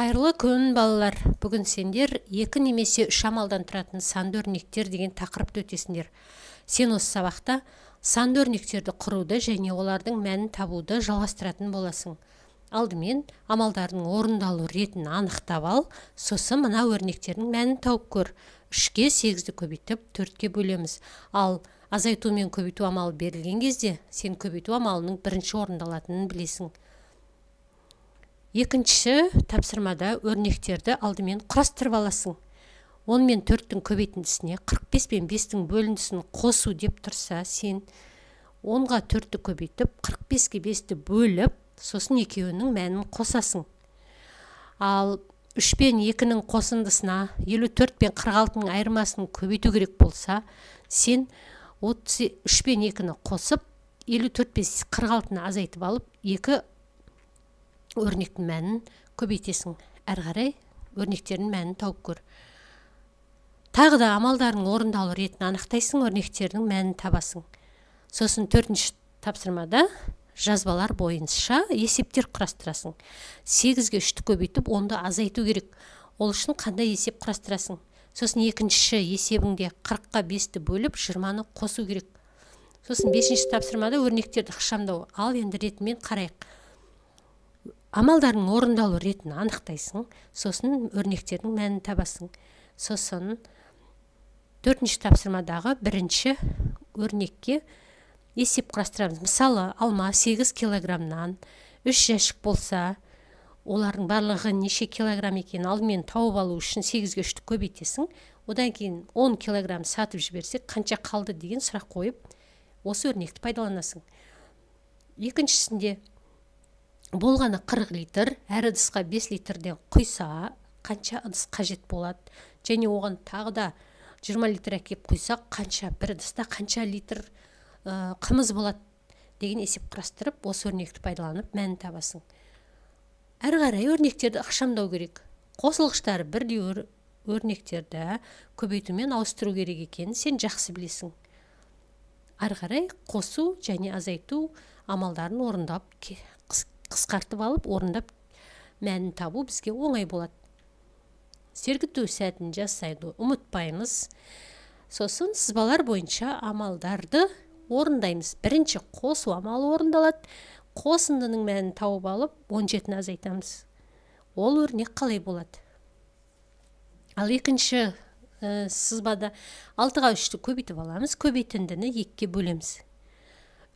Қайырлы күн, балалар. Бүгін сендер екі немесе үш амалдан тұратын санды өрнектер деген тақырыпты өтесіңдер. Сен осы сабақта санды өрнектерді құруды және олардың мәнін табуды жалғастыратын боласың. Алдымен амалдардың орындалу ретін анықтап ал, сосын мына өрнектердің мәнін тауып көр. 3-ке 8-ді көбейтіп, 4-ке бөлеміз. Ал азайту мен көбейту амалы берілген кезде, сен көбейту амалының бірінші орындалатынын білесің. Екінші тапсырмада өрнектерді алдымен құрастырып аласың. 10 мен 4-тің көбейтіндісіне 45 пен 5-тің бөліндісін қосу деп тұрса, сен 10-ға 4-ті көбейтіп, 45-ке 5-ті бөліп, сосын екеуінің мәнін қосасың. Ал 3 пен 2-нің қосындысына 54 пен 46-ның айырмасын көбейту керек болса, сен 3 пен 2-ні қосып, 54 пен 46-ны азайтып алып, 2 өрнектің мәнін көбейтесің. Әрі қарай өрнектердің мәнін тауып көр. Тағы да амалдардың орындалу ретін анықтайсың, өрнектердің мәнін табасың. Сосын төртінші тапсырмада жазбалар бойынша есептер құрастырасың. 8-ге 3-ті көбейтіп, 10-ды азайту керек. Ол үшін қандай есеп құрастырасың? Сосын екінші есебіңде 40-қа 5-ті бөліп, 20-ны қосу керек. Сосын бесінші тапсырмада өрнектерді ықшамдау. Ал енді ретімен қарайық. Амалдардың орындалу ретін анықтайсың, сосын өрнектердің мәнін табасың. Сосын төртінші тапсырмадағы бірінші өрнекке есеп құрастырамыз. Мысалы, алма 8 килограммнан 3 жәшік болса, олардың барлығы неше килограмм екенін алдымен тауып алу үшін 8-ге 3-ті көбейтесің. Одан кейін 10 килограмм сатып жіберсек, қанша қалды деген сұрақ қойып, осы өрнекті пайдаланасың. Екіншісінде болғаны 40 литр, әр ыдысқа 5 литрден құйса, қанша ыдыс қажет болады? Және оған тағы да 20 литр әкеп құйсақ, қанша бір ыдыста қанша литр қымыз болады деген есеп құрастырып, осы өрнекті пайдаланып мәнін табасың. Әрі қарай өрнектерді ықшамдау керек. Қосылғыштары бірдей өрнектерді көбейтумен ауыстыру керек екенін сен жақсы білесің. Әрі қарай қосу және азайту амалдарын орындап, қысқартып алып, орындап мәнін табу бізге оңай болады. Сергіту сәтін жасайды, ұмытпаймыз. Сосын сызбалар бойынша амалдарды орындаймыз. Бірінші қосу амалы орындалады. Қосындының мәнін тауып алып, 17-ні азайтамыз. Ол өрнек қалай болады? Ал екінші сызбада 6-ға 3-ті көбейтіп аламыз, көбейтіндіні 2-ге бөлеміз.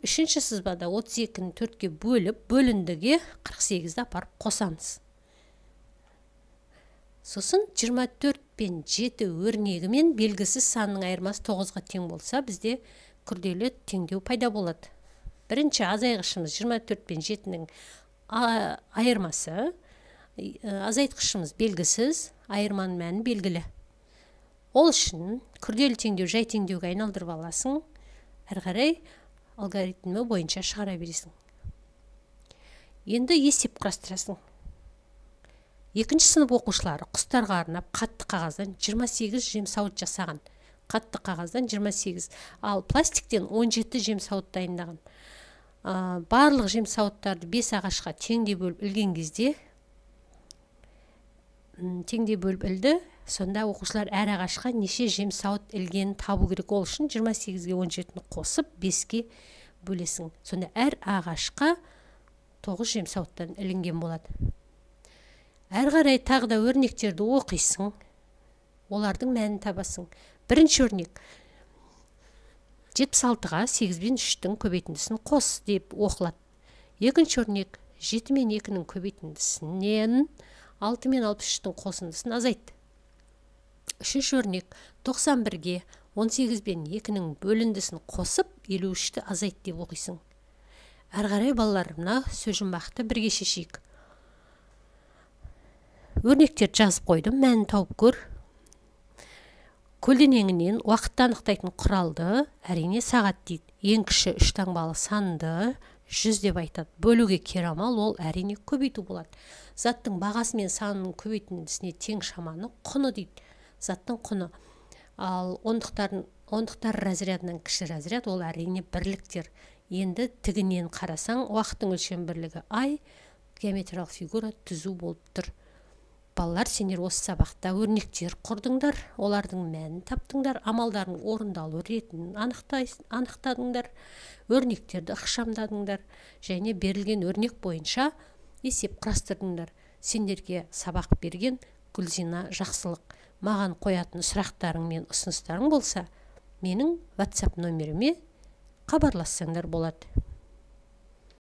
Үшінші сызбада 32-ні 4-ке бөліп, бөліндіге 48-ді апарып қосамыз. Сосын 24 пен 7 өрнегімен белгісіз санның айырмасы 9-ға тең болса, бізде күрделі теңдеу пайда болады. Бірінші азайғышымыз 24 пен 7-нің айырмасы, азайтқышымыз белгісіз, айырманың мәні белгілі. Ол үшін күрделі теңдеу жай теңдеуге айналдырып аласың, әрі қарай алгоритмі бойынша шығара бересің. Енді есеп құрастырасың. Екінші сынып оқушылары құстарға арнап қатты қағаздан 28 жемсауыт жасаған. Қатты қағаздан 28, ал пластиктен 17 жемсауыт дайындаған. Барлық жемсауыттарды 5 ағашқа теңдей бөліп ілген кезде, теңдей бөліп ілді, сонда оқушылар әр ағашқа неше жемсауыт ілгенін табу керек. Ол үшін 28-ге 17-ні қосып 5-ке бөлесің. Сонда әр ағашқа 9 жемсауыттан ілінген болады. Әрі қарай тағы да өрнектерді оқисың, олардың мәнін табасың. Бірінші өрнек 76-ға 8 пен 3-тің көбейтіндісін қос деп оқылады. Екінші өрнек 7 мен 2-нің көбейтіндісінен 6 мен 63-тің қосындысын азайт. Үшінші өрнек 91-ге 18 пен 2-нің бөліндісін қосып 53-ті азайт деп оқисың. Әрі қарай балалар, мына сөзжұмбақты бірге шешейік. Өрнектерді жазып қойдым, мәнін тауып көр. Көлденеңінен уақытты анықтайтын құралды әрине сағат дейді. Ең кіші үш таңбалы санды 100 деп айтады. Бөлуге кері амал ол әрине көбейту болады. Заттың бағасы мен санының көбейтіндісіне тең шаманы құны дейді. Заттың құны. Ал ондықтар разрядынан кіші разряд ол әрине бірліктер. Енді тігінен қарасаң, уақыттың өлшем бірлігі ай, геометриялық фигура түзу болып тұр. Балалар, сендер осы сабақта өрнектер құрдыңдар, олардың мәнін таптыңдар, амалдардың орындалу ретін анықтадыңдар, өрнектерді ықшамдадыңдар және берілген өрнек бойынша есеп құрастырдыңдар. Сендерге сабақ берген Гүлзина Жақсылық. Маған қоятын сұрақтарың мен ұсыныстарың болса, менің WhatsApp номеріме хабарлассаңдар болады.